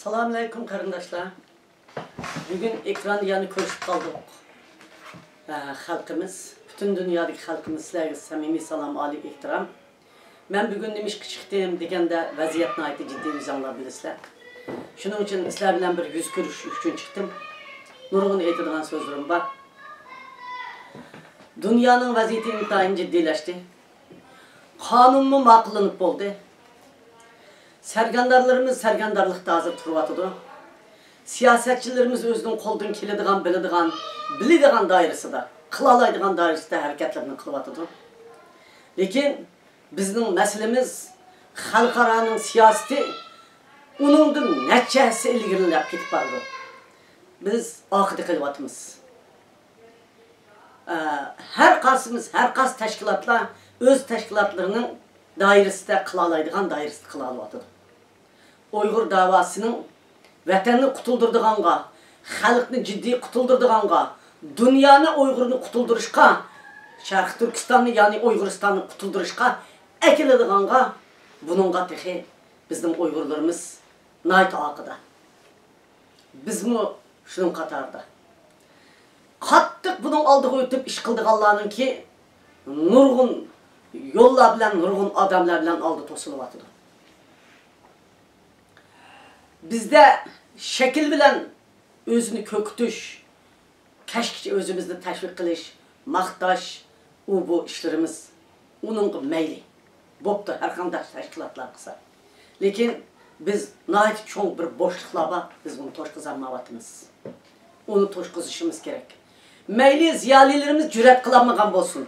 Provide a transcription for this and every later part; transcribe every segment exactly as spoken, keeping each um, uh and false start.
سالام ئەلەيكۇم قېرىنداشلار. بۈگۈن ئېكراندا يەنە كۆرۈشۈپ قالدۇق. ئە، خەلقىمىز، پۈتۈن دۇنيادىكى خەلقىمىز، سىلەرگە سەمىمىي سالام، ئالىي ئېھتىرام. مەن بۈگۈن نېمىشقا چىقتىم دېگەندە، ۋەزىيەت ناھايىتى جىددىي، ئۆزۈڭلار بىلىسىلەر. شۇنىڭ ئۈچۈن سىلەر بىلەن بىر يۈز كۆرۈشۈش ئۈچۈن چىقتىم. نۇرغۇن ئېيتىدىغان سۆزلىرىم بار. دۇنيانىڭ ۋەزىيىتى ئىنتايىن جىددىيلەشتى. قانۇنمۇ ماقۇللىنىپ بولدى. سەرگەردانلىرىمىز سەرگەردانلىقتا ھازىر تۇرۇۋاتىدۇ. سىياسەتچىلىرىمىز ئۆزىنىڭ قولىدىن كېلىدىغان، بىلىدىغان، بىلىدىغان دائىرىسىدا، قىلالايدىغان دائىرىسىدە ھەرىكەتلىرىنى قىلىۋاتىدۇ. لېكىن بىزنىڭ مەسىلىمىز خەلقئارانىڭ سىياسىتى ئۇنىڭدىن نەچچە ھەسسە ئىلگىرىلەپ كېتىپ بارىدۇ. بىز ئارقىدا قېلىۋاتىمىز. ئە، ھەر قايسىمىز، ھەر قايسى تەشكىلاتلار ئۆز تەشكىلاتلىرىنىڭ دائىرىسىدە قىلالايدىغان دائىرىسىدە قىلالىۋاتىدۇ. ئۇيغۇر داۋاسىنىڭ ۋەتەننى قۇتۇلدۇرىدىغانغا، خەلقنى جىددىي قۇتۇلدۇرىدىغانغا، دۇنيانى ئۇيغۇرنى قۇتۇلدۇرۇشقا، شەرقىي تۈركىستاننى، يەنى ئۇيغۇرىستاننى قۇتۇلدۇرۇشقا ئەكېلىدىغانغا، بۇنىڭغا تېخى بىزنىڭ ئۇيغۇرلىرىمىز ناھايىتى ئارقىدا. بىزمۇ شۇنىڭ قاتارىدا. قاتتىق بۇنىڭ ئالدىغا ئۆتۈپ ئىش قىلىدىغانلارنىڭكى نۇرغۇن يوللار بىلەن، نۇرغۇن ئادەملەر بىلەن ئالدى توسۇلۇۋاتىدۇ. بىزدە شەكىل بىلەن ئۆزىنى كۆركىتىش، كەچكىچە ئۆزىمىزنى تەشۋىق قىلىش، ماختاش، ئۇ بۇ ئىشلىرىمىز ئۇنىڭغا مەيلى. بوپتۇ، ھەرقانداق تەشكىلاتلار قىلسا. لېكىن بىز ناھايىتى چوڭ بىر بوشلۇقلار بار، بىز ئۇنى توشقۇزالمايۋاتىمىز. ئۇنى توشقۇزۇشىمىز كېرەك. مەيلى زىيالىيلىرىمىز جۈرئەت قىلالمىغان بولسۇن.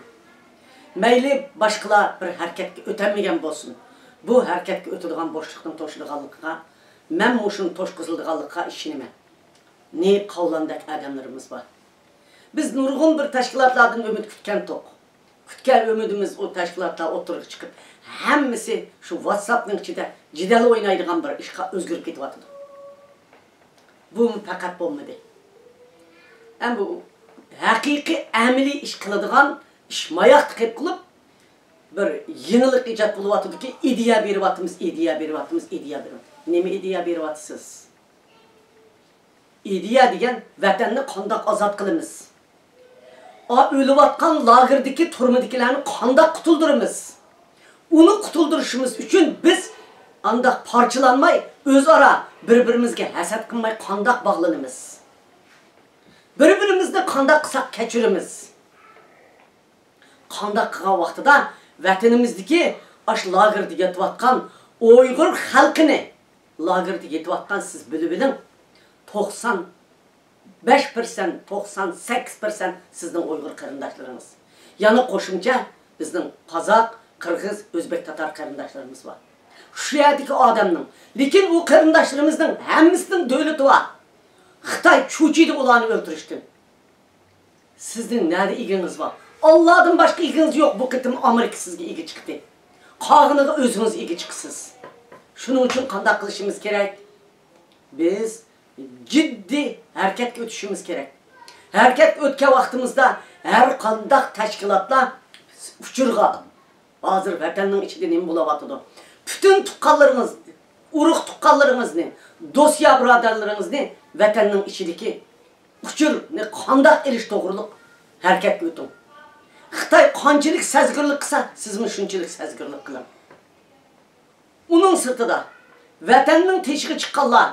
مەيلى باشقىلار بىر ھەرىكەتكە ئۆتەلمىگەن بولسۇن. بۇ ھەرىكەتكە ئۆتىدىغان بوشلۇقنىڭ توشىدىغانلىقىغا، مەن مۇشۇنى توشقۇزۇلىدىغانلىقىغا ئىشىنىمەن. نى قاۋلاندەك ئادەملىرىمىز بار. بىز نۇرغۇن بىر تەشكىلاتلاردىن ئۈمىد كۈتكەنتۇق. كۈتكەن ئۈمىدىمىز ئۇ تەشكىلاتلار ئوتتۇرىغا چىقىپ، ھەممىسى شۇ ۋاتساپنىڭ ئىچىدە جېدەل ئوينايدىغان بىر ئىشقا ئۆزگىرىپ كېتىۋاتىدۇ. بۇمۇ پەقەت بولمىدى. ئەمما بۇ ھەقىقىي ئەمەلىي ئىش قىلىدىغان ئىش ماياقتا قېلىپ قېلىپ، بىر يېڭىلىق ئىجاد بولۇۋاتىدۇكى، ئىدىيە بېرىۋاتىمىز، ئىدىيە بېرىۋاتىمىز، ئىدىيە بېرىۋاتىمىز. نېمە ئىدىيە بېرىۋاتىسىز؟ ئىدىيە دېگەن ۋەتەننى قانداق ئازاد قىلىمىز؟ ئا، ئۆلۈۋاتقان لاگېردىكى تۈرمىدىكىلەرنى قانداق قۇتۇلدۇرىمىز؟ ئۇنى قۇتۇلدۇرۇشىمىز ئۈچۈن بىز ئانداق پارچىلانماي، ئۆزئارا بىر-بىرىمىزگە ھەسەت قىلماي قانداق باغلىنىمىز؟ بىر-بىرىمىزنى قانداق قىلساق كەچۈرىمىز؟ قانداق قىلغان ۋاقتىدا ۋەتىنىمىزدىكى ئاشۇ لاگېردا يېتىۋاتقان ئۇيغۇر خەلقىنى، لاگېردا يېتىۋاتقان سىز بىلىۋېلىڭ، توقسان بەش پىرسەنت، توقسان سەككىز پىرسەنت سىزنىڭ ئۇيغۇر قېرىنداشلىرىڭىز. يەنە قوشۇمچە بىزنىڭ قازاق، قىرغىز، ئۆزبېك، تاتار قېرىنداشلىرىمىز بار. شۇ يەردىكى ئادەمنىڭ، لېكىن ئۇ قېرىنداشلىرىمىزنىڭ ھەممىسىنىڭ دۆلىتى بار. خىتاي چۆچۈيدۇ ئۇلارنى ئۆلتۈرۈشتىن. سىزنىڭ نەدە ئىگىڭىز بار؟ ئاللادىن باشقا ئىگىڭىز يوق. بۇ قېتىم ئامېرىكا سىزگە ئىگە چىقتى. قالغىنىغا ئۆزىڭىز ئىگە چىقىسىز. شۇنىڭ ئۈچۈن قانداق قىلىشىمىز كېرەك؟ بىز جىددىي ھەرىكەتكە ئۆتۈشىمىز كېرەك. ھەرىكەتكە ئۆتكەن ۋاقتىمىزدا ھەر قانداق تەشكىلاتلار ئۇچۇرغا، ھازىر ۋەتەننىڭ ئىچىدە نېمە بولۇۋاتىدۇ؟ پۈتۈن تۇغقانلىرىڭىز، ئۇرۇق تۇغقانلىرىڭىزنى، دوست يار بۇرادەرلىرىڭىزنى ۋەتەننىڭ ئىچىدىكى ئۇچۇرنى قانداق ئېلىش توغرۇلۇق ھەرىكەتكە ئۆتۈڭ. خىتاي قانچىلىك سەزگۈرلۈك قىلسا، سىزمۇ شۇنچىلىك سەزگۈرلۈك قىلىڭ. ئۇنىڭ سىرتىدا، ۋەتەننىڭ تېشىغا چىققانلار،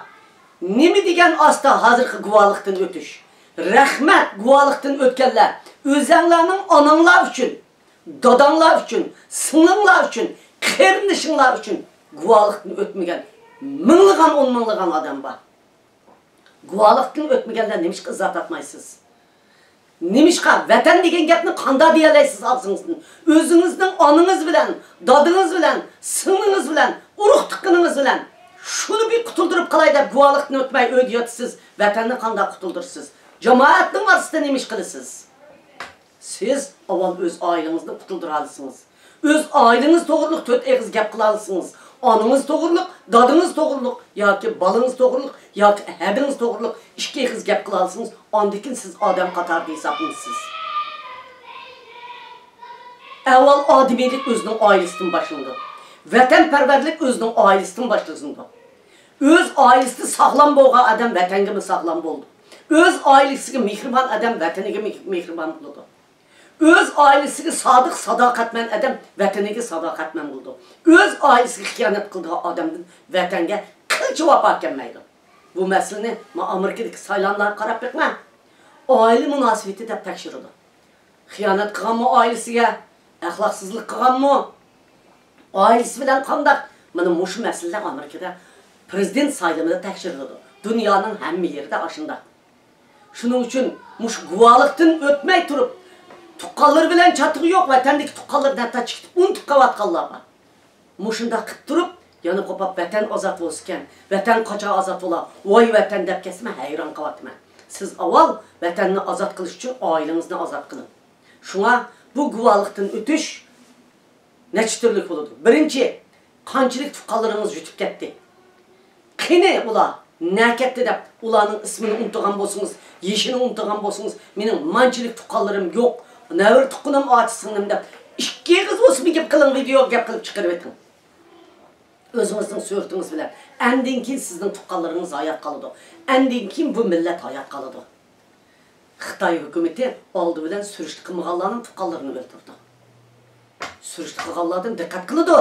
نېمە دېگەن ئاستا ھازىرقى گۇۋاھلىقتىن ئۆتۈش. رەھمەت، گۇۋاھلىقتىن ئۆتكەنلەر، ئۆزەڭلارنىڭ ئاناڭلار ئۈچۈن، داداڭلار ئۈچۈن، سىڭلىڭلار ئۈچۈن، قېرىندىشىڭلار ئۈچۈن گۇۋاھلىقتىن ئۆتمىگەن مىڭلىغان، ئون مىڭلىغان ئادەم بار. گۇۋاھلىقتىن ئۆتمىگەنلەر نېمىشقا ئىزاھ تارتمايسىز؟ نېمىشقا ۋەتەن دېگەن گەپنى قانداق دېيەلەيسىز ئاغزىڭىزدىن؟ ئۆزىڭىزنىڭ ئانىڭىز بىلەن، دادىڭىز بىلەن، سىڭلىڭىز بىلەن، ئۇرۇق تۇغقىنىڭىز بىلەن شۇنى بىر قۇتۇلدۇرۇپ قالاي دەپ گۇۋاھلىقتىن ئۆتمەي ئۆيدە ياتىسىز. ۋەتەننى قانداق قۇتۇلدۇرىسىز؟ جامائەتنىڭ ئارىسىدا نېمە ئىش قىلىسىز؟ سىز ئاۋۋال ئۆز ئائىلىڭىزنى قۇتۇلدۇرالىسىڭىز. ئۆز ئائىلىڭىز توغرۇلۇق تۆت ئېغىز گەپ قىلالىسىڭىز، ئانىڭىز توغرۇلۇق، دادىڭىز توغرۇلۇق ياكى بالىڭىز توغرۇلۇق ياكى ھەدىڭىز توغرۇلۇق ئىككى ئېغىز گەپ قىلالىسىڭىز، ئاندىن كېيىن سىز ئادەم قاتارىدا ھېسابلىنىسىز. ئەۋۋال ئادىمىيلىك ئۆزىنىڭ ئائىلىسىدىن باشلىنىدۇ. ۋەتەنپەرۋەرلىك ئۆزىنىڭ ئائىلىسىدىن باشلىنىدۇ. ئۆز ئائىلىسىدە ساغلام بولغان ئادەم ۋەتەنگىمۇ ساغلام بولىدۇ. ئۆز ئائىلىسىگە مېھرىبان ئادەم ۋەتىنىگە مېھ-، مېھرىبان بولىدۇ. ئۆز ئائىلىسىگە سادىق، ساداقەتمەن ئادەم ۋەتىنىگە ساداقەتمەن بولىدۇ. ئۆز ئائىلىسىگە خىيانەت قىلىدىغان ئادەمدىن ۋەتەنگە قىلچە ۋاپا كەلمەيدۇ. بۇ مەسىلىنى ما ئامېرىكىدىكى سايلاملارغا قاراپ بېقىڭ. ئائىلە مۇناسىۋىتى دەپ تەكشۈرىدۇ. خىيانەت قىلغانمۇ ئائىلىسىگە؟ ئەخلاقسىزلىق قىلغانمۇ؟ ئائىلىسى بىلەن قانداق؟ مانا مۇشۇ مەسىلىلەر ئامېرىكىدا پىرېزىدېنت سايلىمىدا تەكشۈرۈلىدۇ. دۇنيانىڭ ھەممە يېرىدە ئاشۇنداق. شۇنىڭ ئۈچۈن مۇشۇ گۇۋاھلىقتىن ئۆتمەي تۇرۇپ، تۇغقانلىرى بىلەن چاتىقى يوق، ۋەتەندىكى تۇغقانلىرىنى ھەتتا چىقىتىپ ئۇنتۇپ قېلىۋاتقانلار بار. مۇشۇنداق قىلىپ تۇرۇپ، يەنە قوپاپ ۋەتەن ئازاد بولسىكەن، ۋەتەن قاچان ئازاد بولا، ۋاي ۋەتەن دەپ كەتسە مەن ھەيران قېلىۋاتىمەن. سىز ئاۋۋال ۋەتەننى ئازاد قىلىش ئۈچۈن ئائىلىڭىزنى ئازاد قىلىڭ. شۇڭا بۇ گۇۋاھلىقتىن ئۆتۈش نەچچە تۈرلۈك بولىدۇ. بىرىنچى، قانچىلىك تۇغقانلىرىڭىز يۈتۈپ كەتتى؟ قېنى ئۇلار نە كەتتى دەپ ئۇلارنىڭ ئىسمىنى ئۇنتۇغان بولسىڭىز، يېشىنى ئۇنتۇغان بولسىڭىز، مېنىڭ مانچىلىك تۇغقانلىرىم يوق، نەۋرە تۇغقىنىم ئاچا سىڭلىم دەپ ئىككى ئېغىز بولسىمۇ گەپ قىلىڭ، ۋىدېئوغا گەپ قىلىپ چىقىرىۋېتىڭ. ئۆزىڭىزنىڭ سۈرىتىڭىز بىلەن. ئەندىن كېيىن سىزنىڭ تۇغقانلىرىڭىز ھايات قالىدۇ. ئەندىن كېيىن بۇ مىللەت ھايات قالىدۇ. خىتاي ھۆكۈمىتى ئالدى بىلەن سۈرۈشتە قىلمىغانلارنىڭ تۇغقانلىرىنى ئۆلتۈرىدۇ. سۈرۈشتە قىلغانلاردىن دىققەت قىلىدۇ.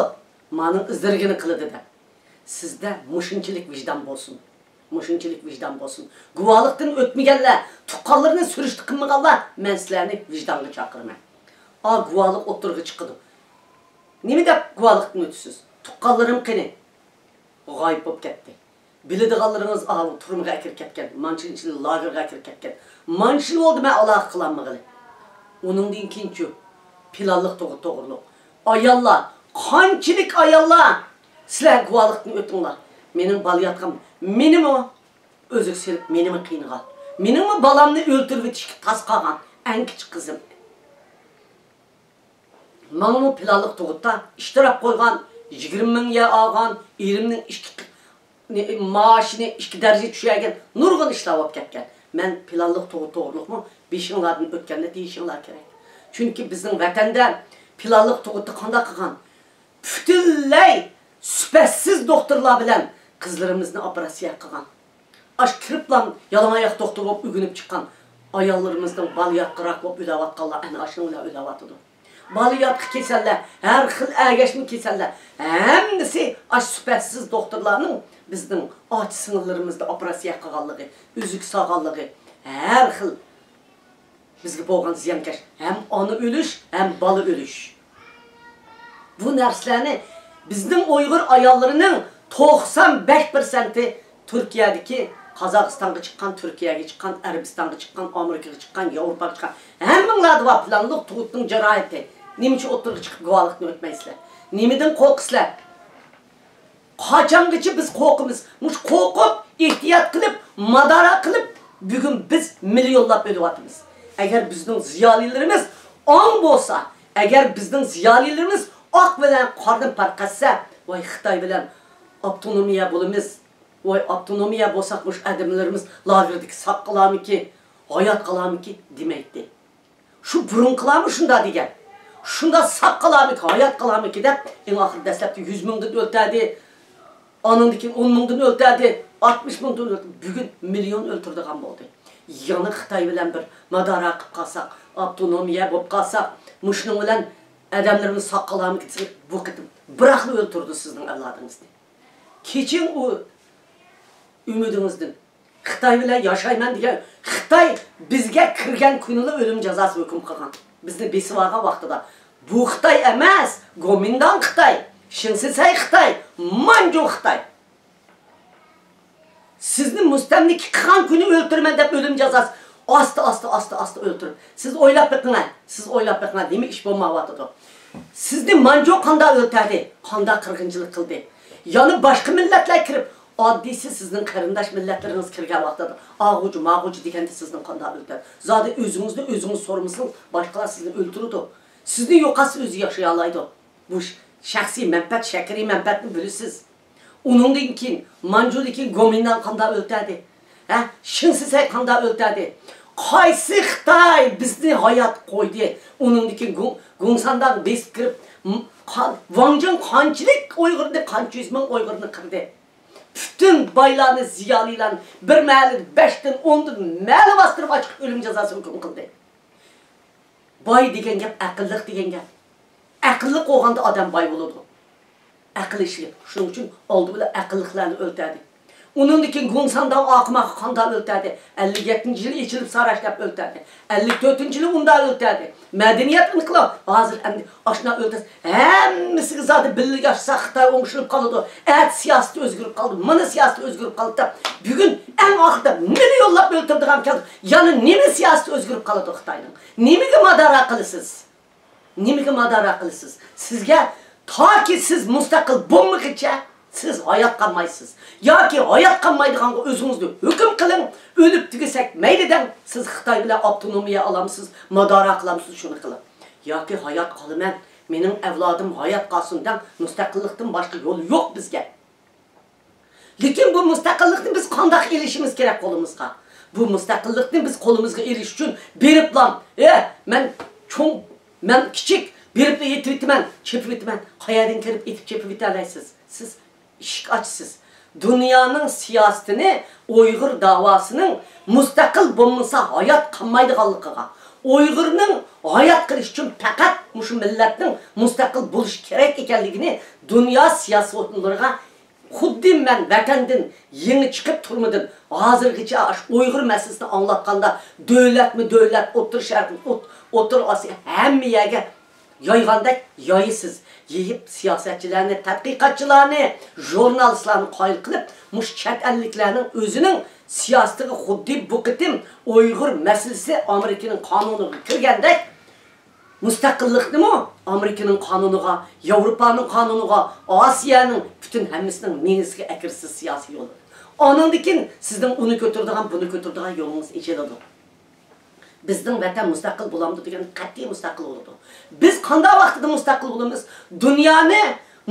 مانىڭ ئىزدىرىگىنى قىلىدۇ دەپ. سىزدە مۇشۇنچىلىك ۋىجدان بولسۇن. مۇشۇنچىلىك ۋىجدان بولسۇن. گۇۋاھلىقتىن ئۆتمىگەنلەر، تۇغقانلىرىنى سۈرۈشتە قىلمىغانلار، مەن سىلەرنى ۋىجدانغا چاقىرىمەن. ئا، گۇۋاھلىق ئوتتۇرىغا چىقىدۇ. نېمە دەپ گۇۋاھلىقتىن ئۆتىسىز؟ تۇغقانلىرىم قېنى؟ غايىب بولۇپ كەتتى. بىلىدىغانلىرىڭىز ئاۋۇ تۈرمىگە ئەكىرىپ كەتكەن، مانچىنچىنى لاگېرغا ئەكىرىپ كەتكەن. مانچە يىل بولدى مەن ئالاقە قىلالمىغىلى. ئۇنىڭدىن كېيىنچۇ؟ پىلانلىق تۇغۇت توغرۇلۇق. ئاياللار، قانچىلىك ئاياللار؟ سىلەر گۇۋاھلىقتىن ئۆتۈڭلار. مېنىڭ بالا ياتقان، مېنىمۇ ئۆزىگە سېلىپ، مېنىمۇ قىينىغان. مېنىڭمۇ بالامنى ئۆلتۈرۈۋېتىشكە تاس قالغان ئەڭ كىچىك قىزىم. ماڭىمۇ پىلانلىق تۇغۇتتا ئىشتىراپ قويغان، يىگىرمە مىڭ يەر ئالغان، ئېرىمنىڭ ئىككى، نى-، مائاشىنى ئىككى دەرىجە چۈشۈرگەن، نۇرغۇن ئىشلار بولۇپ كەتكەن. مەن پىلانلىق تۇغۇت توغرۇلۇقمۇ بېشىڭلاردىن ئۆتكەننى دېيىشىڭلار كېرەك. چۈنكى بىزنىڭ ۋەتەندە پىلانلىق تۇغۇتتا قانداق قىلغان؟ پۈتۈنلەي سۈپەتسىز دوختۇرلار بىلەن قىزلىرىمىزنى ئوپېراتسىيە قىلغان. ئاشۇ كىرىپلا يالىڭاياق دوختۇر بولۇپ ئۆگىنىپ چىققان ئاياللىرىمىزنىڭ بالىياتقۇ راك بولۇپ ئۆلۈۋاتقانلار ئەنە ئاشۇنىڭ بىلەن ئۆلۈۋاتىدۇ. بالىياتقۇ كېسەللەر، ھەر خىل ئەگەشمە كېسەللەر، ھەممىسى ئاشۇ سۈپەتسىز دوختۇرلارنىڭ بىزنىڭ ئاچا سىڭىللىرىمىزنى ئوپېراتسىيە قىلغانلىقى، ئۈزۈك سالغانلىقى، ھەر خىل بىزگە بولغان زىيانكەش ھەم ئانا ئۆلۈش، ھەم بالا ئۆلۈش. بۇ نەرسىلەرنى بىزنىڭ ئۇيغۇر ئاياللىرىنىڭ توقسان بەش پىرسەنتى تۈركىيەدىكى، قازاقىستانغا چىققان، تۈركىيەگە چىققان، ئەرەبىستانغا چىققان، ئامېرىكىغا چىققان، ياۋروپاغا چىققان، ھەممىڭلاردا بار پىلانلىق تۇغۇتنىڭ جاراھىتى. نېمە ئۈچۈن ئوتتۇرىغا چىقىپ گۇۋاھلىقتىن ئۆتمەيسىلەر؟ نېمىدىن قورقىسىلەر؟ قاچانغىچە بىز قورقىمىز؟ مۇشۇ قورقۇپ، ئېھتىيات قىلىپ، مادارا قىلىپ، بۈگۈن بىز مىليونلاپ ئۆلۈۋاتىمىز. ئەگەر بىزنىڭ زىيالىيلىرىمىز ئاڭ بولسا، ئەگەر بىزنىڭ زىيالىيلىرىمىز ئاق بىلەن قارىدىن پەرق ئەتسە، ۋاي خىتاي بىلەن ئاپتونومىيە بولىمىز، ۋاي ئاپتونومىيە بولساق مۇشۇ ئادەملىرىمىز لاگېردىكى ساق قالارمىكىن، ھايات قالارمىكىن دېمەيتتى. شۇ بۇرۇنقىلارمۇ شۇنداق دېگەن. شۇنداق ساق قالارمىكىن، ھايات قالارمىكىن دەپ، ئەڭ ئاخىرى دەسلەپتە يۈز مىڭدىن ئۆلتۈردى. ئانىڭدىن كېيىن ئون مىڭدىن ئۆلتۈردى. ئاتمىش مىڭدىن ئۆلتۈردى. بۈگۈن مىليون ئۆلتۈرىدىغان بولدى. يەنە خىتاي بىلەن بىر مادارا قىلىپ قالساق، ئاپتونومىيە بولۇپ قالساق، مۇشۇنىڭ بىلەن ئادەملىرىمىز ساق قالارمىكىن دېسە، بۇ قېتىم بىراقلا ئۆلتۈرىدۇ سىزنىڭ ئەۋلادىڭىزنى. كېچىڭ ئۇ ئۈمىدىڭىزدىن. خىتاي بىلەن ياشايمەن دېگەن، خىتاي بىزگە كىرگەن كۈنىلا ئۆلۈم جازاسى ھۆكۈم قىلغان. بىزنى بېسىۋالغان ۋاقتىدا. بۇ خىتاي ئەمەس، گومىنداڭ خىتاي، شىڭسىسەي خىتاي، مانجۇ خىتاي. سىزنى مۇستەملىكە قىلغان كۈنى ئۆلتۈرىمەن دەپ ئۆلۈم جازاسى ئاستا، ئاستا، ئاستا، ئاستا ئۆلتۈرۈپ. سىز ئويلاپ بېقىڭە، سىز ئويلاپ بېقىڭە، نېمە ئىش بولمايۋاتىدۇ؟ سىزنى مانجۇ قانداق ئۆلتۈردى، قانداق قىرغىنچىلىق قىلدى؟ يەنە باشقا مىللەتلەر كىرىپ، ئاددىيسى سىزنىڭ قېرىنداش مىللەتلىرىڭىز كىرگەن ۋاقتىدا، ئاغۇچى، ماغۇچى دېگەندە سىزنى قانداق ئۆلتۈردى؟ زادى ئۆزىڭىزنى ئۆزىڭىز سورىمىسىڭىز، باشقىلار سىزنى ئۆلتۈرىدۇ. سىزنى يوقاتسا ئۆزى ياشىيالايدۇ. بۇ ش-، شەخسىي مەنپەئەت، شەخسىي مەنپەئەتنى بىلىسىز. ئۇنىڭدىن كېيىن، مانجۇدىن كېيىن گومىنداڭ قانداق ئۆلتۈردى؟ ھە؟ شىڭسىسەي قانداق ئۆلتۈردى؟ قايسى خىتاي بىزنى ھايات قويدى؟ ئۇنىڭدىن كېيىن گۇڭ-، گۇڭسانداڭ بېسىپ كىرىپ، م-، قان-، ۋاڭجېن قانچىلىك ئۇيغۇرنى، قانچە يۈز مىڭ ئۇيغۇرنى قىردى؟ پۈتۈن بايلارنى، زىيالىيلارنى بىر مەھەللىدە بەشتىن، ئوندىن مەھەللە باستۇرۇپ ئاچىقىپ ئۆلۈم جازاسى ھۆكۈم قىلدى. باي دېگەن گەپ ئەقىللىق دېگەن گەپ. ئەقىللىق بولغاندا ئادەم باي بولىدۇ. ئەقىل ئىشلىك. شۇنىڭ ئۈچۈن ئالدى بىلەن ئەقىللىقلارنى ئۆلتۈردى. ئۇنىڭدىن كېيىن گۇڭسانداڭ ئاقىماققا قانداق ئۆلتۈردى؟ ئەللىك يەتتىنچى يىلى ئېچىلىپ ساراش دەپ ئۆلتۈردى. ئەللىك تۆتىنچى يىلى ئۇنداق ئۆلتۈردى. مەدەنىيەت ئىنقىلاب. ھازىر ئەمدى ئاشۇنداق ئۆلتۈرسە، ھەممىسىگە زادى بىللە ياشىسا خىتاي ئوڭشىلىپ قالىدۇ. ئەتە سىياسىتى ئۆزگىرىپ قالىدۇ، مانا سىياسىتى ئۆزگىرىپ قالىدۇ دەپ بۈگۈن ئەڭ ئاخىرىدا مىليونلاپ ئۆلتۈرىدىغان كەلدى. يەنە نېمە سىياسىتى ئۆزگىرىپ قالىدۇ خىتاينىڭ؟ نېمىگە مادارا قىلىسىز؟ نېمىگە مادارا قىلىسىز؟ سىزگە تاكى سىز مۇستەقىل بولمىغىچە سىز ھايات قالمايسىز. ياكى ھايات قالمايدىغانغا ئۆزىڭىزنى ھۆكۈم قىلىڭ، ئۆلۈپ تۈگىسەك مەيلى دەڭ، سىز خىتاي بىلەن ئاپتونومىيە ئالامسىز، مادارا قىلامسىز، شۇنى قىلىڭ. ياكى ھايات قالىمەن، مېنىڭ ئەۋلادىم ھايات قالسۇن دەڭ، مۇستەقىللىقتىن باشقا يول يوق بىزگە. لېكىن بۇ مۇستەقىللىقنى بىز قانداق ئېلىشىمىز كېرەك قولىمىزغا؟ بۇ مۇستەقىللىقنى بىز قولىمىزغا ئېلىش ئۈچۈن بېرىپلا، ئە، مەن چوڭ، مەن كىچىك، بېرىپلا يېتىۋېتىمەن، چېپىۋېتىمەن. قەيەردىن كىرىپ ئېتىپ چېپىۋېتەلەيسىز؟ سىز ئىشىك ئاچىسىز. دۇنيانىڭ سىياسىتىنى، ئۇيغۇر داۋاسىنىڭ مۇستەقىل بولمىسا ھايات قالمايدىغانلىقىغا، ئۇيغۇرنىڭ ھايات قېلىشى ئۈچۈن پەقەت مۇشۇ مىللەتنىڭ مۇستەقىل بولۇشى كېرەك ئىكەنلىكىنى دۇنيا سىياسىيونلىرىغا خۇددى مەن ۋەتەندىن يېڭى چىقىپ تۈرمىدىن ھازىرغىچە ئاشۇ ئۇيغۇر مەسىلىسىنى ئاڭلاتقاندا، دۆلەتمۇ دۆلەت، ئوتتۇرا شەرق، ئوت-، ئوتتۇرا ئاسىيا، ھەممە يەرگە يايغاندەك يايىسىز. يېيىپ سىياسەتچىلەرنى، تەتقىقاتچىلارنى، ژۇرنالىستلارنى قايىل قىلىپ، مۇشۇ چەت ئەللىكلەرنىڭ ئۆزىنىڭ سىياسىتىگە خۇددى بۇ قېتىم ئۇيغۇر مەسىلىسى ئامېرىكىنىڭ قانۇنىغا كىرگەندەك، مۇستەقىللىقنىمۇ ئامېرىكىنىڭ قانۇنىغا، ياۋروپانىڭ قانۇنىغا، ئاسىيانىڭ پۈتۈن ھەممىسىنىڭ مېڭىسىگە ئەكىرىسىز سىياسىي يول. ئانىڭدىن كېيىن سىزنىڭ ئۇنى كۆتۈرىدىغان، بۇنى كۆتۈرىدىغان يولىڭىز ئېچىلىدۇ. بىزنىڭ ۋەتەن مۇستەقىل بولامدۇ دېگەن، قەتئىي مۇستەقىل بولىدۇ. بىز قانداق ۋاقتىدا مۇستەقىل بولىمىز؟ دۇنيانى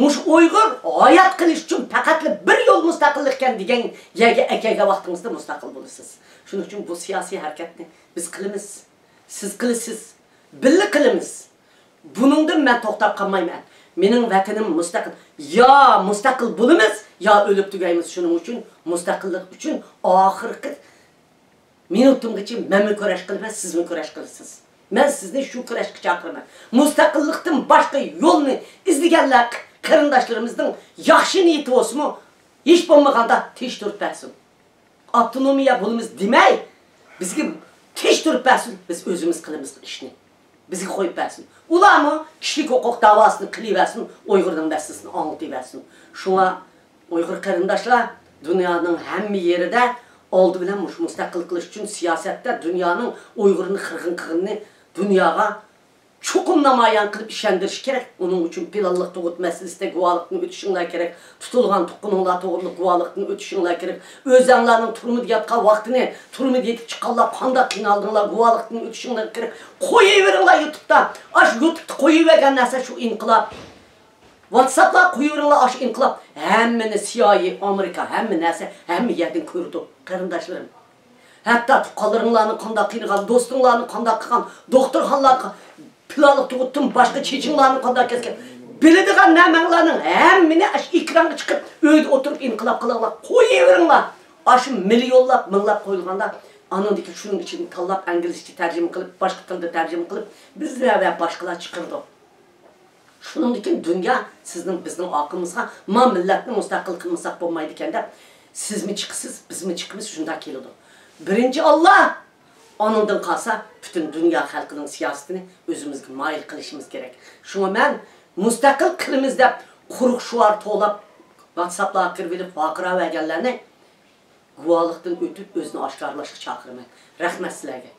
مۇشۇ ئۇيغۇر ھايات قېلىش ئۈچۈن پەقەتلا بىر يول مۇستەقىللىقكەن دېگەن يەرگە ئەكەلگەن ۋاقتىڭىزدا مۇستەقىل بولىسىز. شۇنىڭ ئۈچۈن بۇ سىياسىي ھەرىكەتنى بىز قىلىمىز. سىز قىلىسىز، بىللە قىلىمىز. بۇنىڭدىن مەن توختاپ قالمايمەن. مېنىڭ ۋەتىنىم مۇستەقىل. يا مۇستەقىل بولىمىز، يا ئۆلۈپ تۈگەيمىز. شۇنىڭ ئۈچۈن مۇستەقىللىق ئۈچۈن ئاخىرقى مىنۇتۇمغىچە مەنمۇ كۈرەش قىلىمەن، سىزمۇ كۈرەش قىلىسىز. مەن سىزنى شۇ كۈرەشكە چاقىرىمەن. مۇستەقىللىقتىن باشقا يولنى ئىزدىگەنلەر قېرىنداشلىرىمىزنىڭ ياخشى نىيىتى بولسىمۇ، ھېچ بولمىغاندا تىنچ تۇرۇپ بەرسۇن. ئاپتونومىيە بولىمىز دېمەي، بىزگە تىنچ تۇرۇپ بەرسۇن، بىز ئۆزىمىز قىلىمىز ئىشنى. بىزگە قويۇپ بەرسۇن. ئۇلارمۇ كىشىلىك ھوقۇق داۋاسىنى قىلىۋەرسۇن، ئۇيغۇرنىڭ مەسىلىسىنى ئاڭلىتىۋەرسۇن. شۇڭا ئۇيغۇر قېرىنداشلار، دۇنيانىڭ ھەممە يېرىدە ئالدى بىلەن مۇشۇ مۇستەقىل قىلىش ئۈچۈن سىياسەتتە دۇنيانىڭ ئۇيغۇرنى قىرغىن قىلغىنىنى دۇنياغا چوقۇم نامايان قىلىپ ئىشەندۈرۈش كېرەك. ئۇنىڭ ئۈچۈن پىلانلىق تۇغۇت مەسىلىسىدە گۇۋاھلىقتىن ئۆتۈشۈڭلار كېرەك. تۇتۇلغان تۇغقىنىڭلار توغرىلىق گۇۋاھلىقتىن ئۆتۈشۈڭلار كېرەك. ئۆزەڭلارنىڭ تۈرمىدە ياتقان ۋاقتىنى، تۈرمىدە يېتىپ چىققانلار قانداق قىينالدىڭلار، گۇۋاھلىقتىن ئۆتۈشۈڭلار كېرەك. قويۇۋېرىڭلار يۇتۇبتا. ئاشۇ يۇتۇبتا قويۇۋەرگەن نەرسە شۇ ئىنقىلاب. ۋاتساپلار قويۇۋېرىڭلار ئاشۇ ئىنقىلاب. ھەممىنى سىيائىي، ئامېرىكا، ھەممە نەرسە، ھەممە يەردىن كۆرىدۇ، قېرىنداشلىرىم. ھەتتا تۇغقانلىرىڭلارنى قانداق قىينىغان، دوستۇڭلارنى قانداق قىلغان، دوختۇرخانىلارغا پىلانلىق تۇغۇتتىن باشقا چېچىڭلارنى قانداق كەسكەن، بىلىدىغان نەمەڭلارنىڭ ھەممىنى ئاشۇ ئېكرانغا چىقىپ، ئۆيدە ئولتۇرۇپ ئىنقىلاب قىلىڭلار، قويۇۋېرىڭلار. ئاشۇ مىليونلاپ، مىڭلاپ قويۇلغاندا، ئانىڭدىكى شۇنىڭ ئىچىدىن تاللاپ، ئىنگلىزچە تەرجىمە قىلىپ، باشقا تىلدا تەرجىمە قىلىپ، بىزلەر ۋە باشقىلار چىقىرىدۇ. شۇنىڭدىن كېيىن دۇنيا سىزنىڭ، بىزنىڭ ئارقىمىزغا، ما مىللەتنى مۇستەقىل قىلمىساق بولمايدىكەن دەپ، سىزمۇ چىقىسىز، بىزمۇ چىقىمىز، شۇنداق كېلىدۇ. بىرىنچى ئاللا، ئانىڭدىن قالسا پۈتۈن دۇنيا خەلقىنىڭ سىياسىتىنى ئۆزىمىزگە مايىل قىلىشىمىز كېرەك. شۇڭا مەن مۇستەقىل قىلىمىز دەپ قۇرۇق شوئار توۋلاپ، ۋاتساپلارغا كىرىۋېلىپ ۋارقىراۋەرگەنلەرنى گۇۋاھلىقتىن ئۆتۈپ ئۆزىنى ئاشكارىلاشقا چاقىرىمەن. رەھمەت سىلەرگە.